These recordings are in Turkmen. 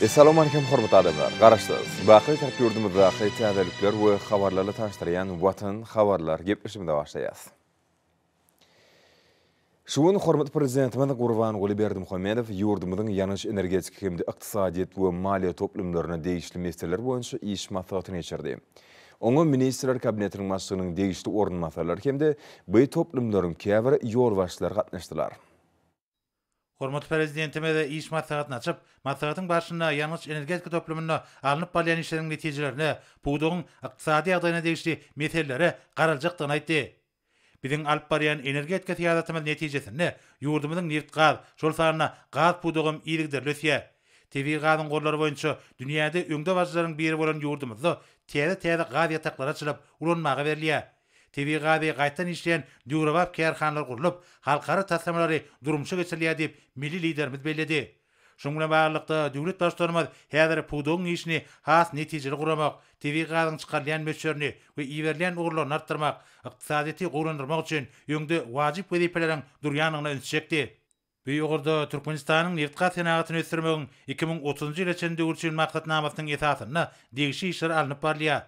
Essalawmalikim hormatly adamlar! Garaşsyz, baky Bitarap ýurdumyzdaky täzelikler we habarlarla tanyşdyrýan Watan habarlar gepleşigimize başlaýas. Şu gün hormatly Prezidentimiz Gurbanguly Berdimuhamedow ýurdumyzyň ýangyç-energetika hem-de ykdysadyýet we maliýe toplumlaryna degişli meseleler boýunça iş maslahatyny geçirdi. Oňa Ministrler Kabinetiniň Başlygynyň degişli orunbasarlary hem-de bu toplumlaryň käbir ýolbaşçylary gatnaşdylar. Hormatly Prezidentimiz iş maslahatyny açyp, maslahatyň barşynda ýangyç-energetika toplumynda alnyp barylýan işleriň netijelerine, pudagyň ykdysady ýagdaýyna degişli meselelere garaljakdygyny aýtdy. Biziň alyp barýan energetika syýasatymyz netijesinde ýurdumyzyň nebit-gaz, şol sanda gaz pudagam yzygiderli ösýär. Tebigy gazyň gorlary boýunça dünýäde öňdebaryjylaryň biri bolan ýurdumyzda täze-täze gaz ýataklary açylyp, ulanmaga berilýär. Tebigy gazy gaýtadan işleýän döwrebap kärhanalar gurlup, halkara taslamalary durmuşa geçirilýär diýip, milli Liderimiz belledi. Şunuň bilen baglylykda, döwlet Baştutanymyz häzir pudagyň işini has netijeli guramak, tebigy gazyň çykarylýan möçberini we iberilýän ugurlaryny artdyrmak, ykdysadyýeti gowulandyrmak üçin öňde wajyp wezipeleriň durýandygyna ünsi çekdi. Bu ugurda Türkmenistanyň nebitgaz senagatyny ösdürmegiň 2030-njy ýyla çenli döwür üçin maksatnamasynyň esasynda degişli işler alnyp barylýar.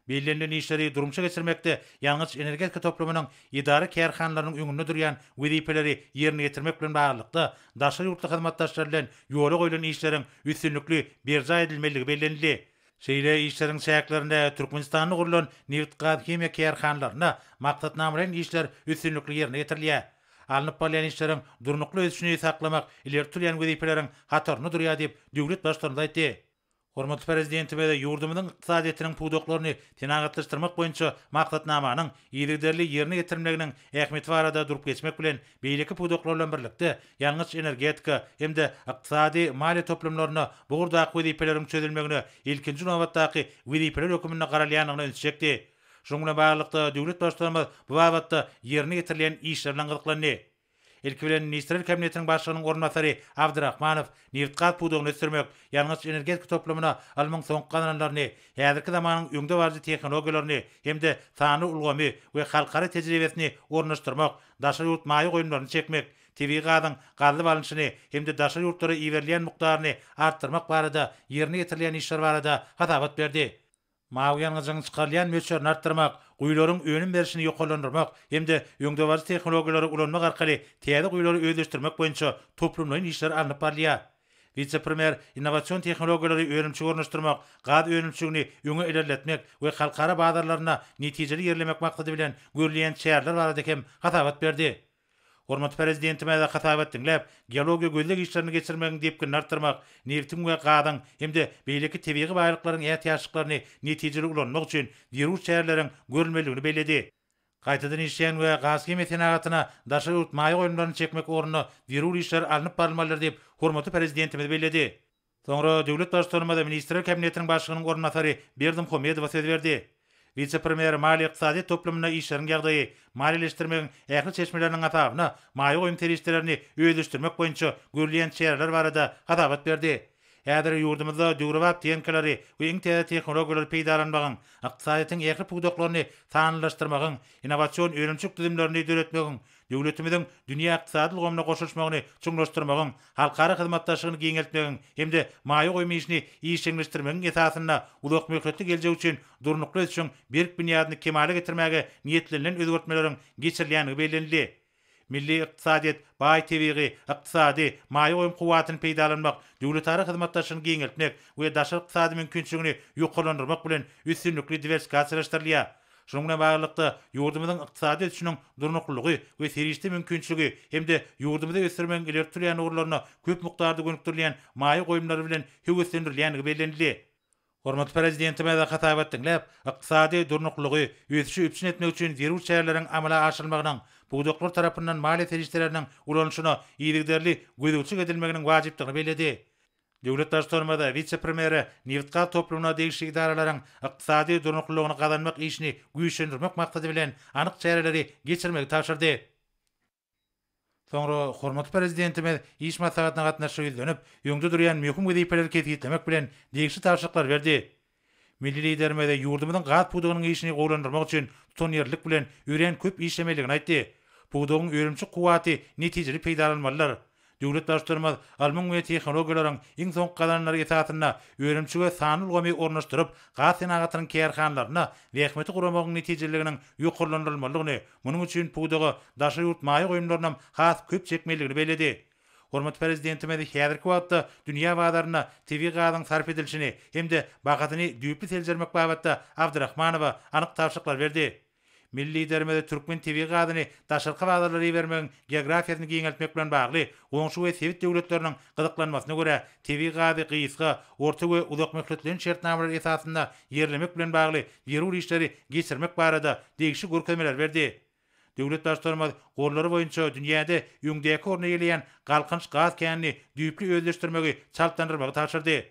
Bellenilen işleri durmuşa geçirmekde ýangyç-energetika toplumynyň edara-kärhanalarynyň öňünde durýan wezipeleri ýerine ýetirmek bilen baglylykda, daşary ýurtly hyzmatdaşlar bilen ýola goýlan işleriň üstünlikli berjaý edilmelidigi bellenildi. Şeýle işleriň çäklerinde Türkmenistanda gurlan nebit-gaz-himiýa kärhanalarynda maksatnamalaýyn işler üstünlikli ýerine ýetirilýär. Alnyp barylýan işleriň durnukly ösüşini saklamak ileri tutulýan wezipeleriň hatarynda durýar diýip, döwlet Baştutanymyz aýtdy. Hormatly Prezidentimiz ýurdumyzyň ykdysadyýetiniň pudaklaryny senagatlaşdyrmak boýunça maksatnamanyň yzygiderli ýerine ýetirilmeginiň ähmiýeti barada durup geçmek bilen, beýleki pudaklar bilen birlikde, ýangyç-energetika hem-de ykdysady-maliýe toplumlarynda bu ugurdaky wezipeleriň çözülmegine ilkinji nobatdaky wezipeler hökmünde garalýandygyna ünsi çekdi. Şunuň bilen baglylykda, döwlet Baştutanymyz bu babatda ýerine ýetirilýän işler bilen gyzyklandy. Ilki bilen Ministrler Kabinetiniň Başlygynyň orunbasary Abdyrahmanow nebitgaz pudagyny ösdürmek, ýangyç-energetika toplumyna ylmyň soňky gazananlaryny, häzirki zamanyň öňdebaryjy tehnologiýalaryny hem-de sanly ulgamy we halkara tejribesini ornaşdyrmak, daşary ýurt maýa goýumlaryny çekmek, tebigy gazyň gazylyp alnyşyny hem-de daşary ýurtlara iberilýän mukdaryny artdyrmak barada ýerine ýetirilýän işler barada hasabat berdi. Mawy ýangyjyň çykarylýan möçberini artdyrmak, guýularyň önüm berişini ýokarlandyrmak hem-de öňdebaryjy tehnologiýalary ulanmak arkaly täze guýulary özleşdirmek boýunça toplumlaýyn işler alnyp barylýar. Wise-premýer innowasion tehnologiýalary önümçilige ornaşdyrmak, gaz önümçiligini öňe ilerletmek we halkara bazarlarynda netijeli ýerlemek maksady bilen görülýän çäreler barada hem hasabat berdi. Hormatly Prezidentimiz hasabat diňläp, geologiýa-gözleg işlerini geçirmegiň depginini artdyrmak, nebitiň we gazyň hem-de beýleki tebigy baýlyklaryň ätiýaçlyklaryny netijeli ulanmak üçin zerur çäreleriň görülmelidigini belledi. Gaýtadan işleýän we gaz-himiýa senagatyna daşary ýurt maýa goýumlaryny çekmek ugrunda zerur işler alnyp barylmalydyr diýip, hormatly Prezidentimiz belledi. Soňra döwlet Baştutanymyz Ministrler Kabinetiniň Başlygynyň orunbasary Berdimuhamedowa söz berdi. Wise-premýer maliýe-ykdysadyýet toplumynda işleriň ýagdaýy, maliýeleşdirmegiň ähli çeşmeleriniň hasabyna maýa goýum serişdelerini özleşdirmek boýunça görülýän çäreler barada hasabat berdi. Häzir ýurdumyzda döwrebap tehnikalary we iň täze tehnologiýalary peýdalanmagyň, ykdysadyýetiň ähli pudaklaryny sanlylaşdyrmagyň, innowasion önümçilik düzümlerini döretmegiň, döwletimiziň dünýä ykdysady ulgamyna goşulyşmagyny çuňlaşdyrmagyň, halkara hyzmatdaşlygyny giňeltmegiň hem-de maýa goýum işini işjeňleşdirmegiň esasynda uzakmöhletli geljek üçin durnukly ösüşiň berk binýadyny kemala getirmäge niýetlenilen özgertmeleriň geçirilýändigi bellenildi. Milli ykdysadyýet baý tebigy, ykdysady, maýa goýum kuwwatyny peýdalanmak, döwletara hyzmatdaşlygyny giňeltmek we daşary ykdysady mümkinçiligini ýokarlandyrmak bilen üstünlikli diwersifikasiýalaşdyrylýar. Şunuň bilen baglylykda, ýurdumyzyň ykdysady ösüşiniň durnuklylygy we serişde mümkinçiligi hem-de ýurdumyzy ösdürmegiň ileri tutulýan ugurlaryna köp mukdarda gönükdirilýän maýa goýumlary bilen höweslendirilýändigi bellenildi. Hormatly Prezidentimiz hasabat diňläp, ykdysady durnuklylygy, ösüşi üpjün etmek üçin zerur çäreleriň amala aşyrylmagynyň, pudaklar tarapyndan maliýe serişdeleriniň ulanylyşyna yzygiderli gözegçilik edilmeginiň wajypdygyny belledi. Döwlet Baştutanymyz wise-premýere nebitgaz toplumyna degişli edaralaryň ykdysady durnuklylygyny gazanmak işini güýçlendirmek maksady bilen anyk çäreleri geçirmegi tabşyrdy. Soňra hormatly Prezidentimiz iş maslahatyna gatnaşyja ýüzlenip, öňde durýan möhüm wezipeleri kesgitlemek bilen, degişli tabşyryklary berdi. Milli Liderimiz ýurdumyzyň gaz pudagynyň işini gowulandyrmak üçin tutanýerlilik bilen örän köp işlemelidigini aýtdy. Pudagyň önümçilik kuwwaty netijeli peýdalanmalydyr. Döwlet Baştutanymyz ylmyň we tehnologiýalaryň iň soňky gazananlary esasynda önümçilige sanly ulgamy ornaşdyryp, gaz senagatynyň kärhanalarynda zähmeti guramagyň netijeliliginiň ýokarlandyrylmalydygyny, munuň üçin pudaga daşary ýurt maýa goýumlarynam has köp çekmelidigini belledi. Hormatly Prezidentimiz häzirki wagtda dünýä bazarynda tebigy gazyň sarp edilişini hem-de bahasyny düýpli seljermek babatda Abdyrahmanowa anyk tabşyryklar berdi. Milli Liderimiz türkmen tebigy gazyny daşarky bazarlara ibermegiň geografiýasyny giňeltmek bilen bagly goňşy we sebit döwletleriniň gyzyklanmasyna görä tebigy gazy gysga, orta we uzakmöhletleýin şertnamalar esasynda ýerlemek bilen bagly zerur işleri geçirmek barada degişli görkezmeleri berdi. Döwlet Baştutanymyz gorlary boýunça dünýäde öňdäki orny eýeleýän Galkynyş gaz känini düýpli özleşdirmegi çaltlandyrmagy tabşyrdy.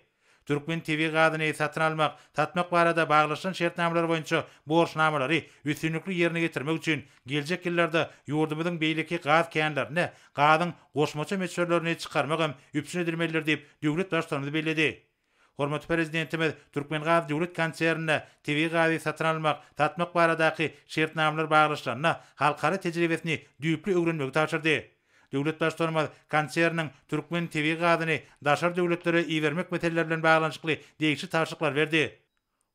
Türkmen tebigy gazyny satyn almak, satmak barada baglaşylan şertnamalar boýunça borçnamalary üstünlikli ýerine ýetirmek üçin geljek ýyllarda ýurdumyzyň beýleki gaz känlerinde gazyň goşmaça möçberlerini çykarmak hem üpjün edilmelidir diýip, döwlet Baştutanymyz belledi. Hormatly Prezidentimiz Türkmengaz döwlet konsernine tebigy gazy satyn almak, satmak baradaky şertnamalar baglaşylanda halkara tejribesini düýpli öwrenmegi tabşyrdy. Döwlet Baştutanymyz konserniň türkmen tebigy gazyny daşary döwletlere ibermek meseleleri bilen baglanyşykly degişli tabşyryklary berdi.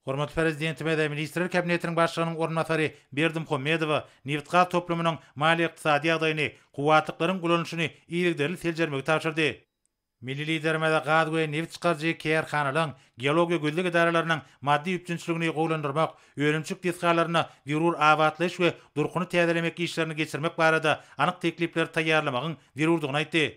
Hormatly Prezidentimiz Ministrler Kabinetiniň Başlygynyň orunbasary Berdimuhamedowa nebitgaz toplumynyň maliýe-ykdysady ýagdaýyny, kuwwatlyklaryň ulanylyşyny yzygiderli seljermegi tabşyrdy. Milli Liderimiz gaz we nebit çykaryjy kärhanalaryň, geologiýa-gözleg edaralarynyň maddy üpjünçiligini gowulandyrmak, önümçilik desgalarynda zerur abatlaýyş we durkuny täzelemek işlerini geçirmek barada anyk teklipleri taýýarlamagyň zerurdygyny aýtdy.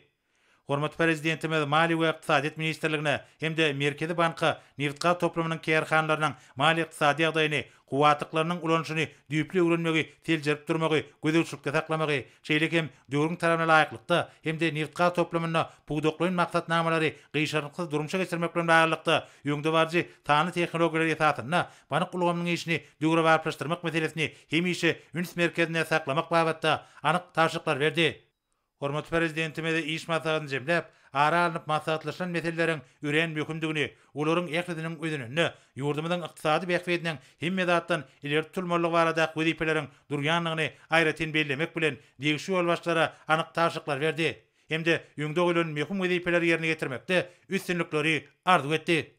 Hormatly Prezidentimiz Maliýe we ykdysadyýet ministrligine hem-de Merkezi banka nebitgaz toplumynyň kärhanalarynyň maliýe-ykdysady ýagdaýyny, kuwwatlyklarynyň ulanyşyny düýpli öwrenmegi, seljerip durmagy, gözegçilikde saklamagy, şeýle hem döwrüň talabyna laýyklykda hem-de nebitgaz toplumynda pudaklaýyn maksatnamalary gyşarnyksyz durmuşa geçirmek bilen baglylykda, öňdebaryjy sanly tehnologiýalar esasynda bank ulgamynyň işini döwrebaplaşdyrmak meselesini hemişe üns merkezinde saklamak babatda anyk tabşyryklary berdi. Hormatly Prezidentimiz iş maslahatyny jemläp, ara alnyp maslahatlaşylan meseleleriň örän möhümdigini, olaryň ählisiniň özeninde ýurdumyzyň ykdysady bähbidiniň hemme zatdan ileri tutulmalydygy baradaky wezipeleriň durýandygyny aýratyn bellemek bilen, degişli ýolbaşçylara anyk tabşyryklary berdi hem-de öňde goýlan möhüm wezipeleri ýerine ýetirmekde üstünlikleri arzuw etdi.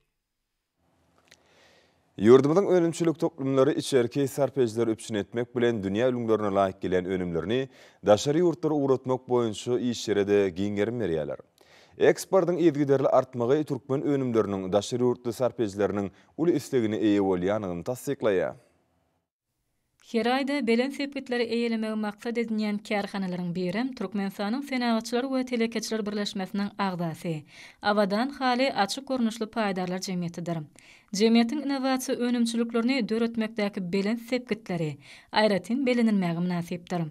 Ýurdumyzyň önümçilik toplumlary içerki sarp edijileri üpjün etmek bilen dünýä ülňülerine laýyk gelýän önümlerini daşary ýurtlara ugratmak boýunça işlere-de giň gerim berýärler. Eksportyň yzygiderli artmagy türkmen önümleriniň daşary ýurtly sarp edijileriniň uly islegine eýe bolýandygyny tassyklaýar. Her aýda belent sepgitleri eýelemegi maksat edinýän kärhanalaryň birem Türkmenistanyň Senagatçylar we telekeçiler birleşmesiniň agzasy, Abadan haly açyk görnüşli paýdarlar jemgyýetidir. Jemgyýetiň innowasiýa önümçiliklerini döretmekdäki belent sepgitleri aýratyn bellenilmäge mynasypdyr.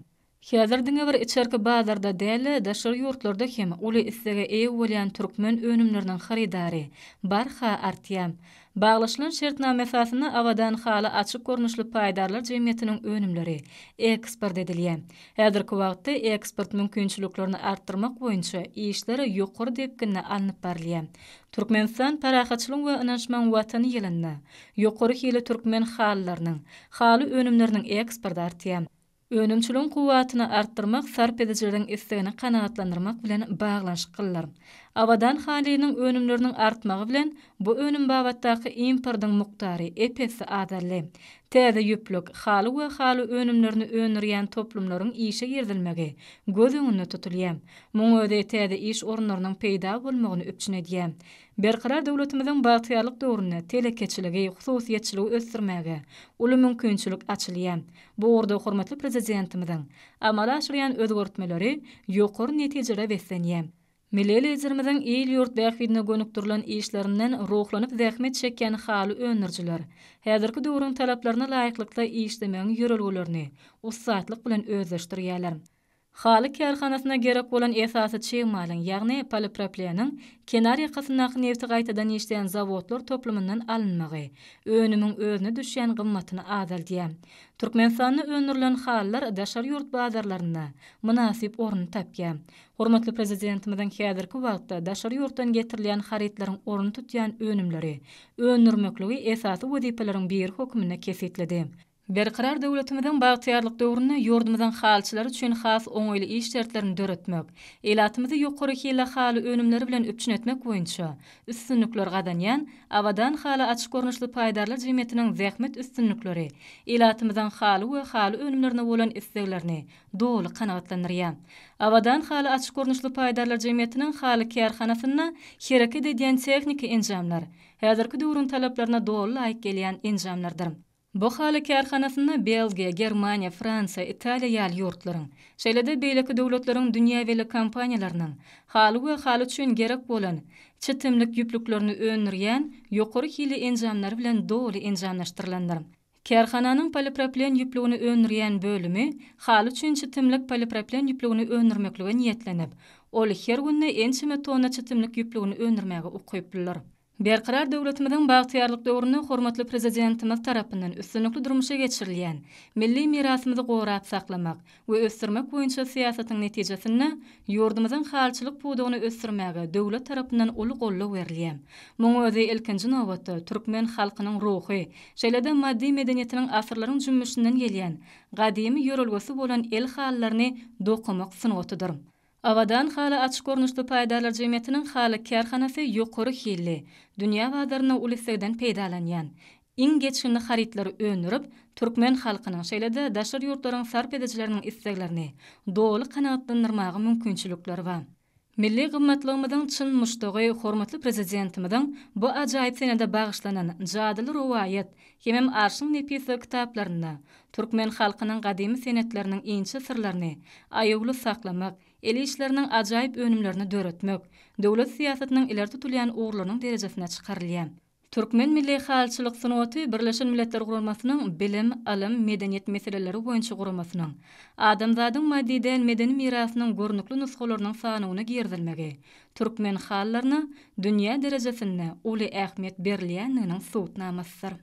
Häzir diňe bir içerki bazarda däl-de, daşary ýurtlarda hem uly islege eýe bolýan türkmen önümleriniň hyrydary barha artýar. Baglaşylan şertnama esasynda Abadan haly açyk görnüşli paýdarlar jemgyýetiniň önümleri eksport edilýär. Häzirki wagtda eksport mümkinçiliklerini artdyrmak boýunça işler ýokary depginde alnyp barylýar. Türkmenistan parahatçylygyň we ynanyşmagyň Watany ýylynda ýokary hilli türkmen halylarynyň, haly önümleriniň eksporty artýar. Önümçiligiň kuwwatyny artdyrmak sarp edijileriň islegini kanagatlandyrmak bilen baglanyşyklydyr. Abadan halynyň önümleriniň artmagy bilen, bu önüm babatdaky importyň mukdary ep-esli azaldy. Täze ýüplük, haly we haly önümlerini öndürýän toplumlaryň işe girizilmegi göz öňünde tutulýar. Muň özi täze iş orunlarynyň peýda bolmagyny üpjün edýär. Berkarar döwletimiziň bagtyýarlyk döwründe telekeçiligi, hususyýetçiligi ösdürmäge uly mümkinçilik açylýar. Bu ugurda hormatly Prezidentimiziň amala aşyrýan özgertmeleri ýokary netijelere beslenýär. Milli Liderimiziň il-ýurt bähbidine gönükdirilen işlerinden ruhlanyp zähmet çekýän haly öndürijiler häzirki döwrüň talaplaryna laýyklykda işlemegiň ýörelgelerini ussatlyk bilen özleşdirýärler. Haly kärhanasyna gerek bolan esasy çig malyň, ýagny polipropleniň kenar ýakasyndaky nebti gaýtadan işleýän zawodlar toplumyndan alynmagy, önümiň özüne düşýän gymmatyny azaldýar. Türkmenistanda öndürilen halylar daşary ýurt bazarlarynda mynasyp ornuny tapýar. Hormatly Prezidentimiziň häzirki wagtda daşary ýurtdan getirilýän harytlaryň ornuny tutýan önümleri öndürmekligi esasy wezipeleriň biri hökmünde kesgitledi. Berkarar döwletimiziň bagtyýarlyk döwründe ýurdumyzyň halyçylary üçin has oňaýly iş şertlerini döretmek, ilatymyzy ýokary hilli haly önümleri bilen üpjün etmek boýunça üstünlikler gazanýan Abadan haly açyk görnüşli paýdarlar jemgyýetiniň zähmet üstünlikleri ilatymyzyň haly we haly önümlerine bolan isleglerini doly kanagatlandyrýar. Abadan haly açyk görnüşli paýdarlar jemgyýetiniň haly kärhanasynda hereket edýän tehniki enjamlar häzirki döwrüň talaplaryna doly laýyk gelýän enjamlardyr. Bu haly kärhanasynda Belgiýa, Germaniýa, Fransiýa, Italiýa ýaly ýurtlaryň, şeýle-de beýleki döwletleriň dünýä belli kompaniýalarynyň haly we haly üçin gerek bolan çitimlik ýüplüklerini öndürýän ýokary hilli enjamlary bilen doly enjamlaşdyrylandyr. Kärhananyň polipropilen ýüplügini öndürýän bölümi haly üçin çitimlik polipropilen ýüplügini öndürmeklige niýetlenip, ol her günde ençeme tonna çitimlik ýüplügini öndürmäge ukyplydyr. Berkarar döwletimiziň bagtyýarlyk döwründe hormatly Prezidentimiz tarapyndan üstünlikli durmuşa geçirilýän milli mirasymyzy gorap saklamak we ösdürmek boýunça syýasatyň netijesinde ýurdumyzyň halyçylyk pudagyny ösdürmäge döwlet tarapyndan uly goldaw berilýär. Muň özi ilkinji nobatda türkmen halkynyň ruhy, şeýle-de maddy medeniýetiniň asyrlaryň jümmüşinden gelýän gadymy ýörelgesi bolan el halylaryny dokamak sungatydyr. Abadan haly açyk görnüşli paýdarlar jemgyýetiniň haly kärhanasy ýokary hilli, dünýä bazarynda uly islegden peýdalanýan, iň geçginli harytlary öndürip, türkmen halkynyň, şeýle-de daşary ýurtlaryň sarp edijileriniň isleglerini doly kanagatlandyrmaga mümkinçilikleri bar. Milli gymmatlygymyzyň çyn muşdagy hormatly Prezidentimiziň bu ajaýyp senede bagyşlanan Jadyly rowaýat hemem Arşyň nepisligi kitaplarynda Türkmen halkynyň gadymy senetleriniň inçe syrlaryny aýawly saklamak, el işleriniň ajaýyp önümlerini döretmek döwlet syýasatynyň ileri tutulýan ugurlarynyň derejesine çykarylýar. Türkmen milli halyçylyk sungaty Birleşen Milletler Guramasynyň Bilim, ylym, medeniýet meseleleri boýunça guramasynyň Adamzadyň maddy däl medeni mirasynyň görnükli nusgalarynyň sanawyna girizilmegi türkmen halylaryna dünýä derejesinde uly ähmiýet berilýändiginiň subutnamasydyr.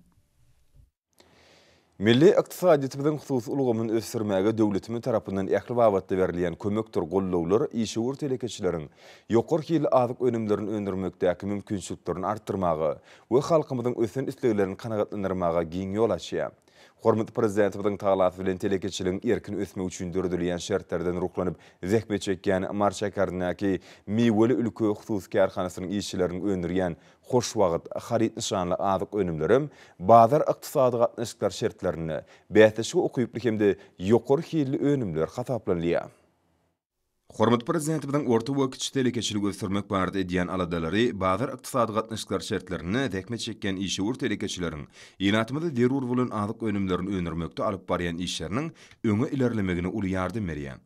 Milli ykdysadyýetimiziň hususy ulgamyny ösdürmäge döwletimiz tarapyndan ähli babatda berilýän kömekdir goldawlar işewür telekeçileriň ýokary hilli azyk önümlerini öndürmekdäki mümkinçiliklerini artdyrmaga we halkymyzyň ösen isleglerini kanagatlandyrmaga giň ýol açýar. Hormatly Prezidentimiziň tagalasy bilen telekeçiligiň erkin ösmegi üçin döredilýän şertlerden ruhlanyp zähmet çekýän Mary şäherindäki Miweli ülke hususy kärhanasynyň işçileriniň öndürýän Hoşwagt haryt nyşanly azyk önümlerem bazar ykdysady gatnaşyklar şertlerinde bäsleşige ukyply hem-de ýokary hilli önümler hasaplanylýar. Hormatly Prezidentimiziň orta we kiçi telekeçiligi ösdürmek barada edýän aladalary bazar ykdysady gatnaşyklar şertlerinde zähmet çekýän işewür telekeçileriň ilatymyza zerur bolan azyk önümlerini öndürmekde alyp barýan işleriniň öňe ilerlemegine uly ýardam berýär.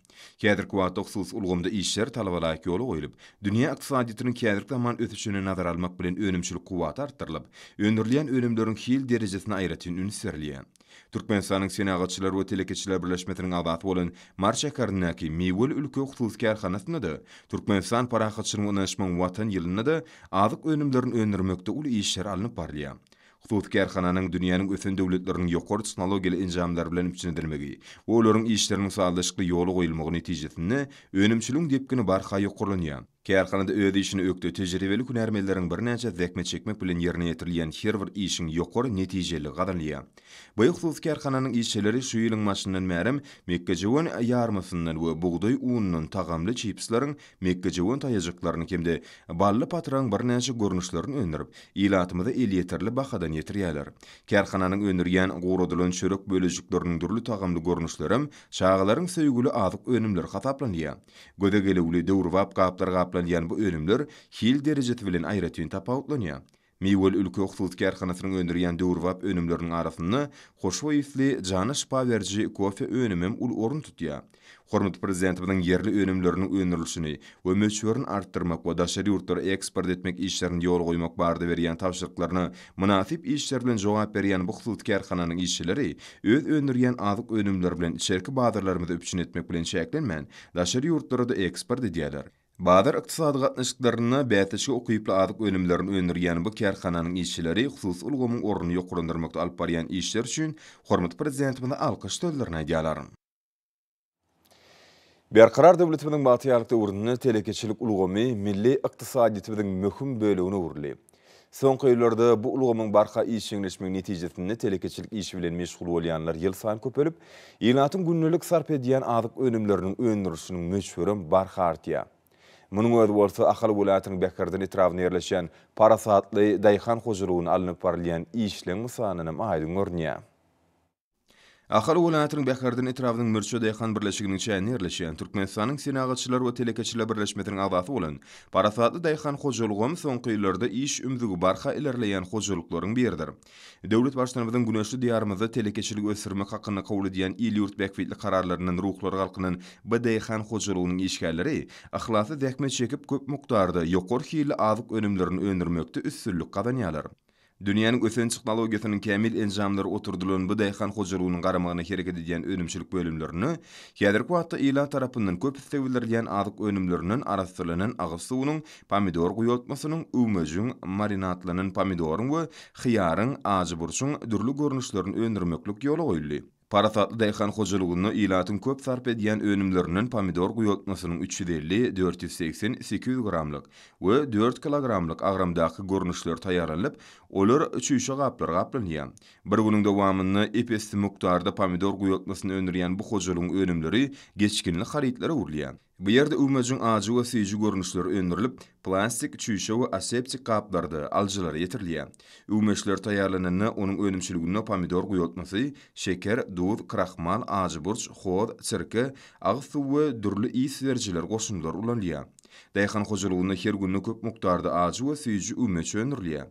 Häzirki wagtda hususy ulgamda işler talabalaýyk ýola goýlup, dünýä ykdysadyýetiniň häzirki zaman ösüşini nazara almak bilen önümçilik kuwwaty artdyrylyp, öndürilýän önümleriň hil derejesine aýratyn üns berilýär. Türkmenistanyň Senagatçylar we telekeçiler birleşmesiniň agzasy bolan Mary şäherindäki Miweli ülke hususy kärhanasynda-da Türkmenistan parahatçylygyň we ynanyşmagyň Watan ýylynda-da azyk önümlerini öndürmekde uly işler alnyp barylýar. Hususy kärhananyň dünýäniň ösen döwletleriniň ýokary tehnologiýaly enjamlary bilen üpjün edilmegi we olaryň işleriniň sazlaşykly ýola goýulmagy netijesinde önümçiligiň depgini barha ýokarlanýar. Kärhanada öz işine ökde, tejribeli hünärmenleriň birnäçe zähmet çekmek bilen ýerine ýetirilýän her bir işiň ýokary netijeliligi gazanylýar. Bu hususy kärhananyň işçileri şu ýylyň başyndan bärem mekgejöwen ýarmasyndan we bugdaý unundan tagamly çipsleriň mekgejöwen taýajyklaryny hem-de bally patragyň birnäçe görnüşlerini öndürip, ilatymyza elýeterli bahadan ýetirýärler. Kärhananyň öndürýän guradylan çörek bölejikleriniň dürli tagamly görnüşlerem çagalaryň söýgüli azyk önümleri hasaplanylýar. Göze gelüwli, döwrebap gaplara gaplanýan bu önümler hil derejesi bilen aýratyn tapawutlanýar. Miweli ülke hususy kärhanasynyň öndürýän döwrebap önümleriniň arasynda hoşboý ysly, jana şypa beriji kofe önümem uly orun tutýar. Hormatly Prezidentimiziň ýerli önümleriniň öndürilişini we möçberini artdyrmak we daşary ýurtlara eksport etmek işlerini ýola goýmak barada berýän tabşyryklaryna mynasyp işler bilen jogap berýän bu hususy kärhananyň işçileri öz öndürýän azyk önümleri bilen içerki bazarlarymyzy üpjün etmek bilen çäklenmän, daşary ýurtlara-da eksport edýärler. Bazar ykdysady gatnaşyklarynda bäsleşige ukyply azyk önümlerini öndürýän bu kärhananyň işçileri hususy ulgamyň ornuny ýokarlandyrmakda alyp barýan işleri üçin hormatly Prezidentimize alkyş sözlerini aýdýarlar. Berkarar döwletimiziň bagtyýarlyk döwründe telekeçilik ulgamy milli ykdysadyýetimiziň möhüm bölegine öwrüldi. Soňky ýyllarda bu ulgamyň barha işjeňleşmegi netijesinde telekeçilik işi bilen meşgul bolýanlar ýylsaýyn köpelip, ilatyň gündelik sarp edýän azyk önümleriniň öndürilişiniň möçberem barha artýar. Munuň özi bolsa Ahal welaýatynyň Bäherden etrabynda ýerleşýän Parasatly daýhan hojalygynda alnyp barylýan işleň mysalyndan hem aýdyň görünýär. Ahal welaýatynyň Bäherden etrabynyň Mürçe daýhan birleşiginiň çäginde ýerleşýän Türkmenistanyň Senagatçylar we telekeçiler birleşmesiniň agzasy bolan Parasatly daýhan hojalygam soňky ýyllarda iş ümzügi barha ilerleýän hojalyklaryň biridir. Döwlet Baştutanymyzyň güneşli Diýarymyzda telekeçiligi ösdürmek hakynda kabul edýän il-ýurt bähbitli kararlaryndan ruhlary galkynan bu daýhan hojalygynyň işgärleri yhlasly zähmet çekip, köp mukdarda ýokary hilli azyk önümlerini öndürmekde üstünlik gazanýarlar. Dünýäniň ösen tehnologiýasynyň kämil enjamlary oturdylan bu daýhan hojalygynyň garamagyna hereket edýän önümçilik bölümlerinde häzirki wagtda ilat tarapyndan köp isleg bildirilýän azyk önümlerinden arassalanan agyz suwunyň, pomidor guýaltmasynyň, üwmejiň, marinadlanan pomidoryň we hyýaryň, ajy burçuň dürli görnüşlerini öndürmeklik ýola goýuldy. Parasatly daýhan hojalygynda ilatyň köp sarp edýän önümlerinden pomidor guýaltmasynyň 350, 480, 800 gramlyk we dört kilogramlyk agramdaky görnüşleri taýýarlanylyp, olar çüýşe gaplara gaplanýar. Bir günüň dowamynda ep-esli mukdarda pomidor guýaltmasyny öndürýän bu hojalygyň önümleri geçginli harytlara öwrülýär. Bu ýerde üwmejiň ajy we süýji görnüşleri öndürilip, plastik, çüýşe we aseptik gaplarda alyjylara ýetirilýär. Üwmeçler taýýarlananda onuň önümçiliginde pomidor guýaltmasy, şeker, duz, krahmal, ajy burç, hoz, sirke, agyz suwy we dürli ys berijiler goşundylar ulanylýar. Daýhan hojalygynda her günde köp mukdarda ajy we süýji üwmeç öndürilýär.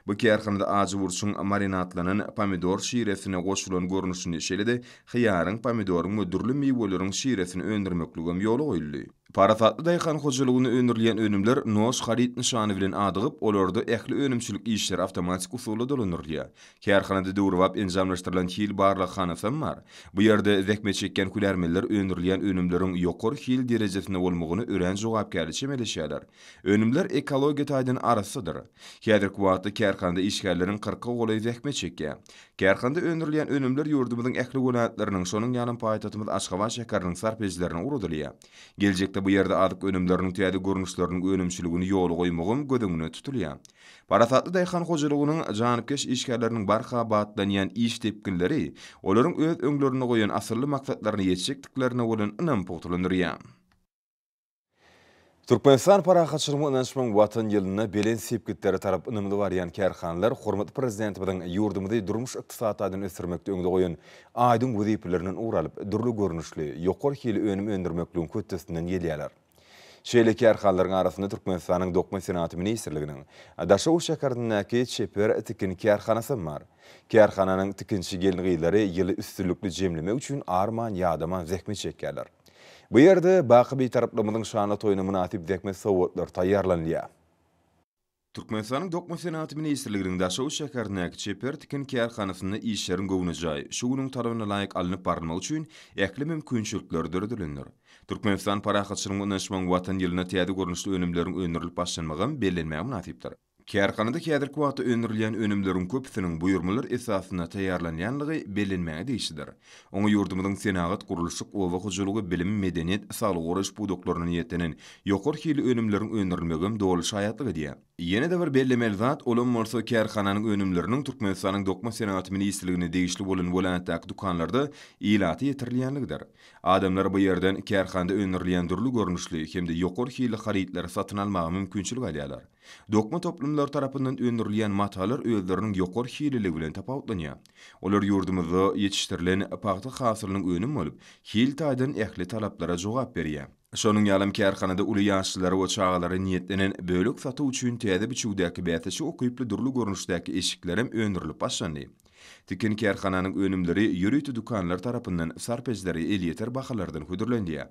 Bu kärhanada ajy burçuň marinadlanan pomidor şiresine goşulan görnüşini, şeýle-de hyýaryň, pomidoryň we dürli miweleriň şiresini öndürmekligem ýola goýuldy. Parasatly daýhan hojalygynda öndürilýän önümler Noş haryt nyşany bilen adygyp, olarda ähli önümçilik işleri awtomatik usulda dolandyrylýar. Kärhanada döwrebap enjamlaşdyrylan hil barlaghanasam bar. Bu ýerde zähmet çekýän hünärmenler öndürilýän önümleriň ýokary hil derejesinde bolmagyna örän jogapkärli çemeleşýärler. Önümler ekologiýa taýdan arassadyr. Häzirki wagtda kärhanada işgärleriň kyrka golaýy zähmet çekýär. Kärhanada öndürilýän önümler ýurdumyzyň ähli welaýatlarynyň, şonuň ýalam paýtagtymyz Aşgabat şäheriniň sarp edijilerine ugradylýar. Geljekde bu ýerde azyk önümleriniň täze görnüşleriniň önümçiligini ýola goýmagam göz öňünde tutulýar. Parasatly daýhan hojalygynyň janypkeş işgärleriniň barha batlanýan iş depginleri olaryň öz öňlerinde goýan asylly maksatlaryna ýetjekdiklerine bolan ynamy pugtalandyrýar. Türkmenistan parahatçylygyň we ynanyşmagyň Watan ýylynda belent sepgitlere tarap ynamly barýan kärhanalar hormatly Prezidentimiziň ýurdumyzy durmuş-ykdysady taýdan ösdürmekde öňde goýan aýdyň wezipelerinden ugur alyp, dürli görnüşli, ýokary hilli önüm öndürmekligiň hötdesinden gelýärler. Şeýle kärhanalaryň arasynda Türkmenistanyň Dokma senagaty ministrliginiň Daşoguz şäherindäki Çeper tikin kärhanasy hem bar. Kärhananyň tikinçi gelin-gyzlary ýyly üstünlikli jemlemek üçin arman-ýadaman zähmet çekýärler. Bu ýerde baky Bitaraplygymyzyň şanly toýuna mynasyp zähmet sowgatlary taýýarlanylýar. Türkmenistanyň Dokma senagaty ministrliginiň Daşoguz şäherindäki Çeper tikin kärhanasynda işleriň göwnejaý, şu günüň talabyna laýyk alnyp barylmagy üçin ähli mümkinçilikler döredilendir. Türkmenistan parahatçylygyň we ynanyşmagyň Watan ýylynda täze görnüşli önümleriň öndürilip başlanmagam bellenmäge mynasypdyr. Kärhanada häzirki wagtda öndürilýän önümleriň köpüsiniň buýurmalar esasynda taýýarlanýanlygy bellenmäge degişlidir. Oňa ýurdumyzyň senagat, gurluşyk, oba hojalygy, bilim, medeniýet, saglygy goraýyş pudaklaryna niýetlenen ýokary hilli önümleriň öndürilmegem doly şaýatlyk edýär. Ýene-de bir bellemeli zat, olam bolsa kärhananyň önümleriniň Türkmenistanyň Dokma senagaty ministrligine degişli bolan welaýatdaky dükanlarda ilata ýetirilýänligidir. Adamlar bu ýerden kärhanada öndürilýän dürli görnüşli hem-de ýokary hilli harytlary satyn almaga mümkinçilik alýarlar. Dokma toplumlary tarapyndan öndürilýän matalar özleriniň ýokary hilliligi bilen tapawutlanýar. Olar ýurdumyzda ýetişdirilen pagta hasylynyň önümi bolup, hil taýdan ähli talaplara jogap berýär. Şonuň ýalam kärhanada uly ýaşlylara we çagalara niýetlenen bölek satuw üçin täze biçüwdäki bäsleşige ukyply dürli görnüşdäki eşiklerem öndürilip başlandy. Tikin kärhananyň önümleri ýörite dükanlar tarapyndan sarp edijilere elýeter bahalardan hödürlenýär.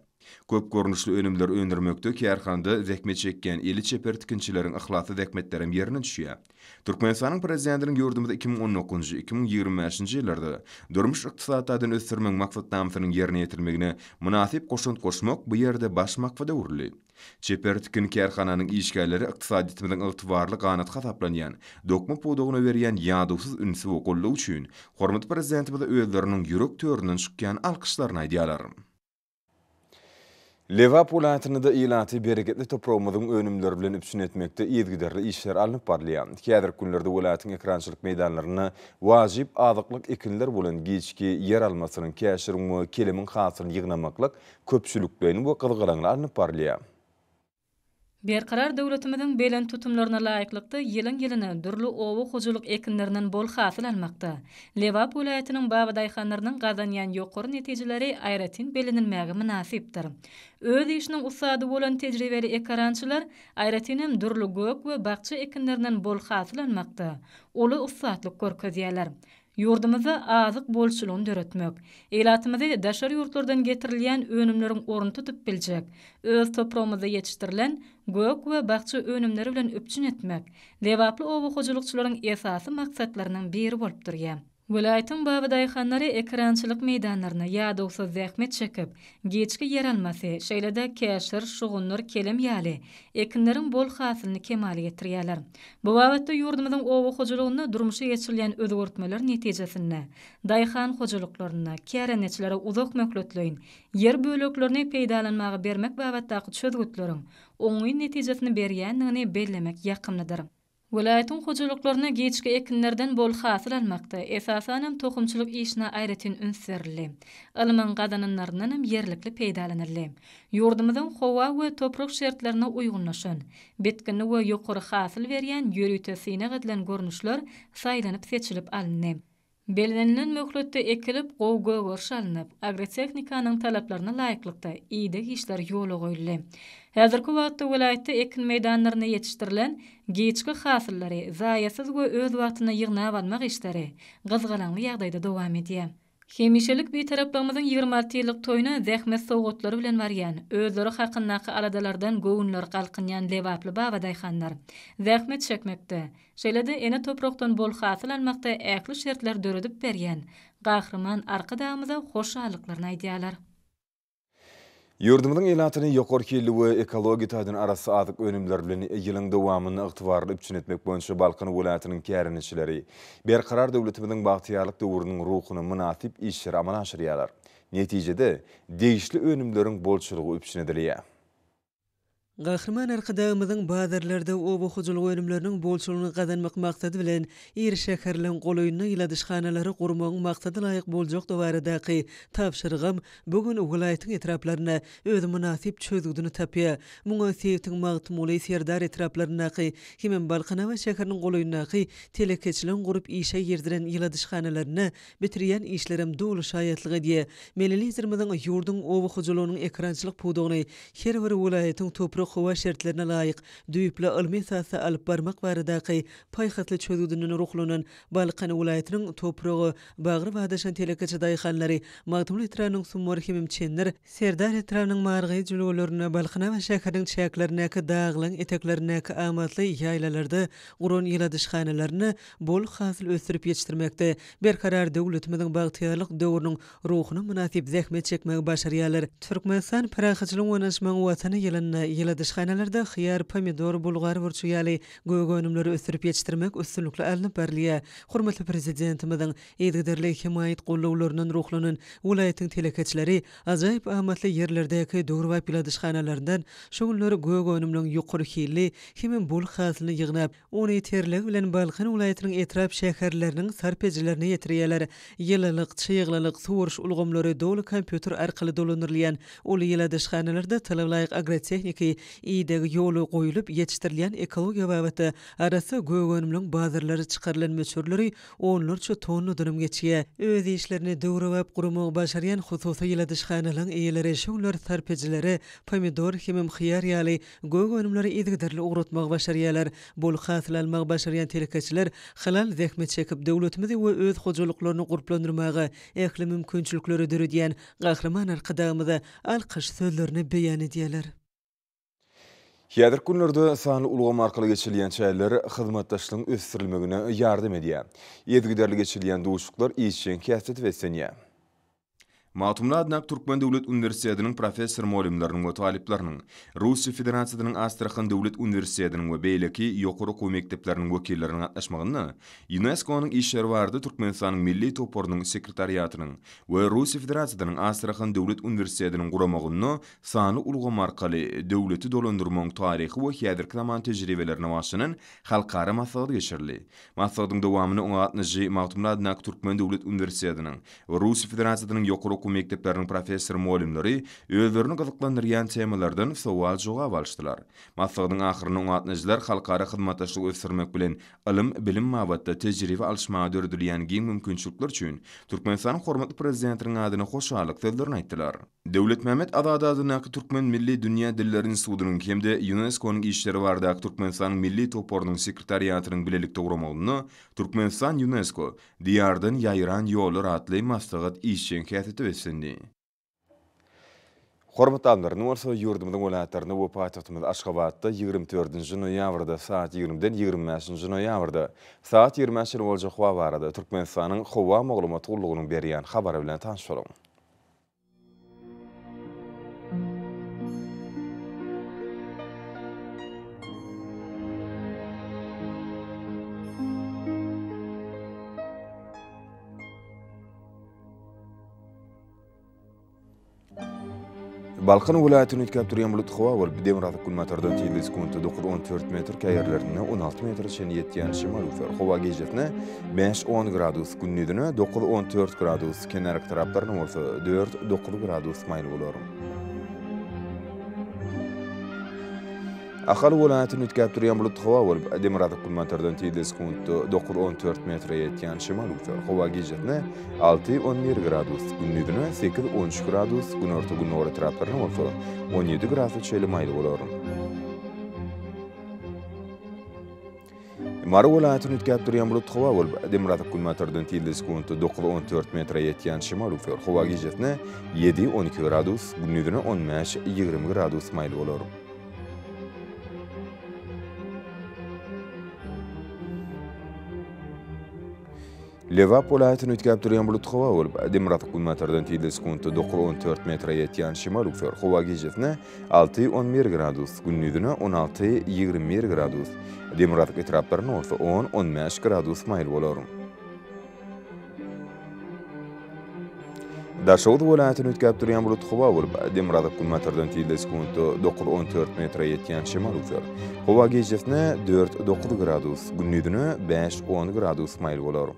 Köp görnüşli önümleri öndürmekde kärhanada zähmet çekýän eli çeper tikinçileriň yhlasly zähmetlerem ýerine düşýär. Türkmenistanyň Prezidentiniň ýurdumyzy 2019-njy, 2025-nji ýyllarda durmuş-ykdysady taýdan ösdürmegiň maksatnamasynyň ýerine ýetirilmegine mynasyp goşant goşmak bu ýerde baş maksada öwrüldi. Çeper tikin kärhananyň işgärleri ykdysadyýetimiziň ygtybarly ganaty hasaplanýan dokma pudagyna berýän ýadawsyz ünsi we goldawy üçin hormatly Prezidentimize özleriniň ýürek töründen çykýan alkyşlaryny aýdýarlar. Lebap welaýatynda-da ilaty bereketli topragymyzyň önümleri bilen üpjün etmekde yzygiderli işler alnyp barylýar. Häzirki günlerde welaýatyň ekerançylyk meýdanlarynda wajyp azyklyk ekinler bolan giçki ýeralmasynyň, käşiriň we kelemiň hasylyny ýygnamaklyk köpçülikleýin we gyzgalaňly alnyp barylýar. Berkarar döwletimiziň belent tutumlaryna laýyklykda ýylyň-ýylyna dürli oba hojalyk ekinlerinden bol hasyl almakda, Lebap welaýatynyň babadaýhanlarynyň gazanýan ýokary netijeleri aýratyn bellenilmäge mynasypdyr. Öz işiniň ussady bolan tejribeli ekerançylar, aýratyn hem dürli gök we bakja ekinlerinden bol hasyl almakda uly ussatlyk görkezýärler. Ýurdumyzda azyk bolçulygyny döretmek, ilatymyzy daşary ýurtlardan getirilýän önümleriň ornuny tutup biljek, öz topragymyzda ýetişdirilen gök we bakja önümleri bilen üpjün etmek lebaply oba hojalykçylaryň esasy maksatlarynyň biri bolup durýar. Welaýatyň babadaýhanlary ekerançylyk meýdanlarynda ýadawsyz zähmet çekip, giçki ýeralmasy, şeýle-de käşir, şugundyr, kelem ýaly ekinleriň bol hasylyny kemala getirýärler. Bu babatda ýurdumyzyň oba hojalygynda durmuşa geçirilýän özgertmeler netijesinde daýhan hojalyklarynda kärendeçilere uzak möhletleýin ýer böleklerini peýdalanmaga bermek babatdaky çözgütleriň oňyn netijesini berýändigini bellemek ýakymlydyr. Welaýatyň hojalyklarynda giçki ekinlerden bol hasyl almakda, esasanam, tohumçylyk işine aýratyn üns berildi. Ylmyň gazananlaryndanam ýerlikli peýdalanyldy. Ýurdumyzyň howa we toprak şertlerine uýgunlaşan, bitginli we ýokary hasyl berýän ýörite synag edilen görnüşler saýlanyp-seçilip alyndy. Bellenilen möhletde ekilip, gowy gögeriş alnyp, agrotehnikanyň talaplaryna laýyklykda ideg işleri ýola goýuldy. Häzirki wagtda welaýatda ekin meýdanlarynda ýetişdirilen giçki hasyllary zaýasyz we öz wagtynda ýygnap almak işleri gyzgalaňly ýagdaýda dowam edýär. Hemişelik Bitaraplygymyzyň 26 ýyllyk toýuna zähmet sowgatlary bilen barýan, özleri hakyndaky aladalardan göwünleri galkynýan lebaply babadaýhanlar zähmet çekmekde, Şeýle-de ene toprakdan bol hasyl almakda ähli şertleri döredip berýän Gahryman Arkadagymyza hoşallyklaryny aýdýarlar. Ýurdumyzyň ilatyny ýokary hilli we ekologiýa taýdan arassa azyk önümleri bilen ýylyň dowamynda ygtybarly üpjün etmek boýunça Balkan welaýatynyň kärendeçileri Berkarar döwletimiziň bagtyýarlyk döwrüniň ruhuna mynasyp işleri amala aşyrýarlar. Netijede, degişli önümleriň bolçulygy üpjün edilýär. Gahryman Arkadagymyzyň bazarlarda oba hojalyk önümleriniň bolçulygyny gazanmak maksady bilen, iri şäherleň golaýynda ýyladyşhanalary gurmagyň maksada laýyk boljakdygy baradaky tabşyrygam bu gün welaýatyň etraplarynda öz mynasyp çözgüdini tapýar. Muňa sebitiň Magtymguly, Serdar etraplaryndaky hemem Balkanabat şäheriniň golaýyndaky telekeçiligiň gurup işe girizilen ýyladyşhanalarynda bitirýän işlerem doly şaýatlyk edýär. Milli Liderimiziň ýurduň oba hojalygynyň ekerançylyk pudagyny her bir welaýatyň toprak-howa şertlerine laýyk, düýpli ylmy esasda alyp barmak baradaky paýhasly çözgüdinden ruhlanan Balkan welaýatynyň topraga bagry badaşan telekeçi daýhanlary Magtymguly etrabynyň Sumbar hemem Çendir, Serdar etrabynyň Margaý jülgelerinde, Balkanabat şäheriniň çäklerindäki daglaryň eteklerindäki amatly ýaýlalarda guran ýyladyşhanalarynda bol hasyl ösdürip ýetişdirmekde Berkarar döwletimiziň bagtyýarlyk döwrüniň ruhuna mynasyp zähmet çekmegi başarýarlar. Türkmenistan parahatçylygyň we ynanyşmagyň Watany ýylynda ýyladyşhanalarda hyýar, pomidor, bulgar burçy ýaly gök önümleri ösdürip ýetişdirmek üstünlikli alnyp barylýar. Hormatly Prezidentimiziň yzygiderli hemaýat-gollawlaryndan ruhlanan welaýatyň telekeçileri ajaýyp amatly ýerlerdäki döwrebap ýyladyşhanalaryndan şu günler gök önümleň ýokary hilli hemem bol hasylyny ýygnap, Ony terligi bilen Balkan welaýatynyň etrap-şäherleriniň sarp edijilerine ýetirýärler. Ýylylyk, çyglylyk, suwaryş ulgamlary doly kompýuter arkaly dolandyrylýan uly ýyladyşhanalarda talabalaýyk agrotehniki ideg ýola goýulyp, ýetişdirilýän ekologiýa babatda arassa gök önümleň bazarlara çykarylan möçberleri onlarça tonnadanam geçýär. Öz işlerini döwrebap guramagy başarýan hususy ýyladyşhanalaryň eýeleri şu günler sarp edijilere pomidor hemem hyýar ýaly Gök önümleri yzygiderli ugratmagy başarýarlar. Bol hasyl almagy başarýan telekeçiler halal zähmet çekip, döwletimizi we öz hojalyklaryny gurplandyrmaga ähli mümkinçilikleri döredýän Gahryman Arkadagymyza alkyş sözlerini beýan edýärler. Häzirki günlerde sanly ulgam arkaly geçirilýän çäreler hyzmatdaşlygyň ösdürilmegine ýardam edýär. Yzygiderli geçirilýän duşuşyklar işjeň häsiýete beslenýär. Magtymguly adyndaky Türkmen döwlet uniwersitetiniň professor-mugallymlarynyň we talyplarynyň, Russiýa Federasiýasynyň Astrahan döwlet uniwersitetiniň we beýleki ýokary okuw mekdepleriniň wekilleriniň gatnaşmagynda ÝUNESKO-nyň işleri barada Türkmenistanyň Milli toparynyň sekretariatynyň we Russiýa Federasiýasynyň Astrahan döwlet uniwersitetiniň guramagynda sanly ulgam arkaly döwleti dolandyrmagyň taryhy we häzirki zaman tejribelerine bagyşlanan halkara maslahaty geçirildi. Maslahatyň dowamynda oňa gatnaşyjy Magtymguly adyndaky Türkmen döwlet uniwersitetiniň we Russiýa Federasiýasynyň ýokary okuw mekdepleriniň professor-mugallymlary özlerini gyzyklandyrýan temalardan sowal-jogap alyşdylar. Maslahatyň ahyrynda oňa gatnaşyjylar halkara hyzmatdaşlygy ösdürmek bilen ylym-bilim babatda tejribe alyşmaga döredilýän giň mümkinçilikler üçin Türkmenistanyň hormatly Prezidentiniň adyna hoşallyk sözlerini aýtdylar. Döwletmämmet Azady adyndaky Türkmen milli dünýä dilleri institutynyň hem-de ÝUNESKO-nyň işleri baradaky Türkmenistanyň Milli toparynyň sekretariatynyň bilelikde guramagynda Türkmenistan Ýunesko, Diýardan ýaýran ýollar atly maslahat işjeň häsiýete beslendi. Hormatly alymlar, indi bolsa ýurdumyzyň welaýatlarynda we paýtagtymyz Aşgabatda 24-nji noýabrda saat 20-den 25-nji noýabrda saat 20-ä çenli boljak howa barada Türkmenistanyň Howa maglumat gullugynyň berýän habary bilen tanyş boluň. Balkan welaýatyny üýtgäp durýan bulutly howa bolup, demirgazyk-günbatardan tizligi sekuntda 9-14 metr, käýerlerinde 16 metre çenli ýetýän şemal öwser. Howa gijesine 5-10 gradus, gündizine 9-14 gradus, kenarki taraplarynda bolsa 4-9 gradus maýyl bolar. Ahal welaýatyny üýtgäp durýan bulutly howa bolup, demirgazyk-günbatardan tizligi sekuntda 9-14 metre ýetýän şemal öwser. Howa gijesine 6-11 gradus, gündizine 8-13 gradus, günorta-gündogar etraplarynda bolsa 17 gradusa çenli maýyl bolar. Mary welaýatyny üýtgäp durýan bulutly howa bolup, demirgazyk-günbatardan tizligi sekuntda 9-14 metre ýetýän şemal öwser. Howa gijesine 7-12 gradus, gündizine 15-20 gradus maýyl bolar. Lebap welaýatyny üýtgäp durýan bulutly howa bolup, demirgazyk-günbatardan tizligi sekuntda 9-14 metre ýetýän şemal öwser. Howa gijesine 6-11 gradus, gündizine 16-21 gradus, demirgazyk etraplarynda bolsa 10-15 gradus maýyl bolar. Daşoguz welaýatyny üýtgäp durýan bulutly howa bolup, demirgazyk-günbatardan tizligi sekuntda 9-14 metre ýetýän şemal öwser. Howa gijesine 4-9 gradus, gündizine 5-10 gradus maýyl bolar.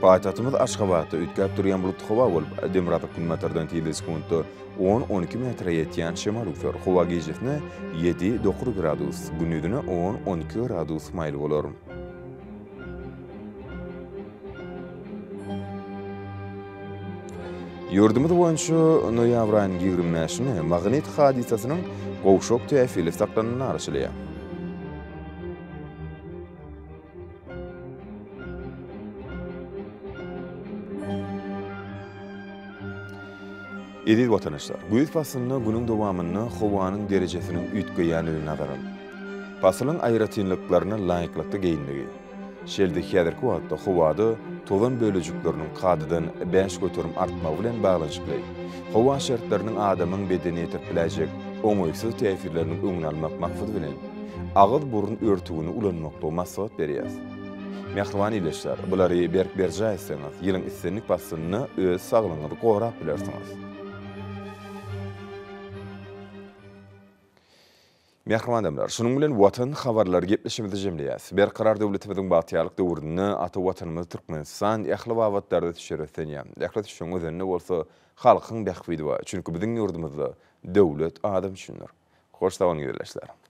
Paýtagtymyz Aşgabatda üýtgäp durýan bulutly howa bolup, demirgazyk-günbatardan tizligi sekuntda On-on iki metre ýetýän şemal öwser. Howa gijesine ýedi-dokuz gradus, gündizine on-on iki gradus maýyl bolar. Ýurdumyz boýunça noýabr aýynyň 25-ine magnit hadysasynyň gowşak täsiri saklanyna garaşylýar. Eziz watandaşlar, güýz paslynda günüň dowamynda howanyň derejesiniň üýtgeýändigini nazara alyp, pasylyň aýratynlyklaryna laýyklykda geýinmegi, şeýle-de häzirki wagtda howada tozan bölejikleriniň kadadan 5% artmagy bilen baglanyşykly howa şertleriniň adamyň bedenine ýetirip biläýjek oňaýsyz täsirleriniň öňüni almak maksady bilen, agyz-burun örtügini ulanmaklygy maslahat berýäris. Mähriban ildeşler, bulary berk berjaý etseňiz, ýylyň islendik paslynda öz saglygyňyzy gorap bilersiňiz. Mähriban adamlar, şunuň bilen Watan habarlary gepleşigimizi jemleýäs. Berkarar döwletimiziň bagtyýarlyk döwründe ata Watanymyz Türkmenistan ähli babatlarda ösüşlere beslenýär. Ähli ösüşiň özeninde bolsa halkyň bähbidi bar. Çünki biziň ýurdumyzda döwlet adam üçindir. Hoş sag boluň ildeşler!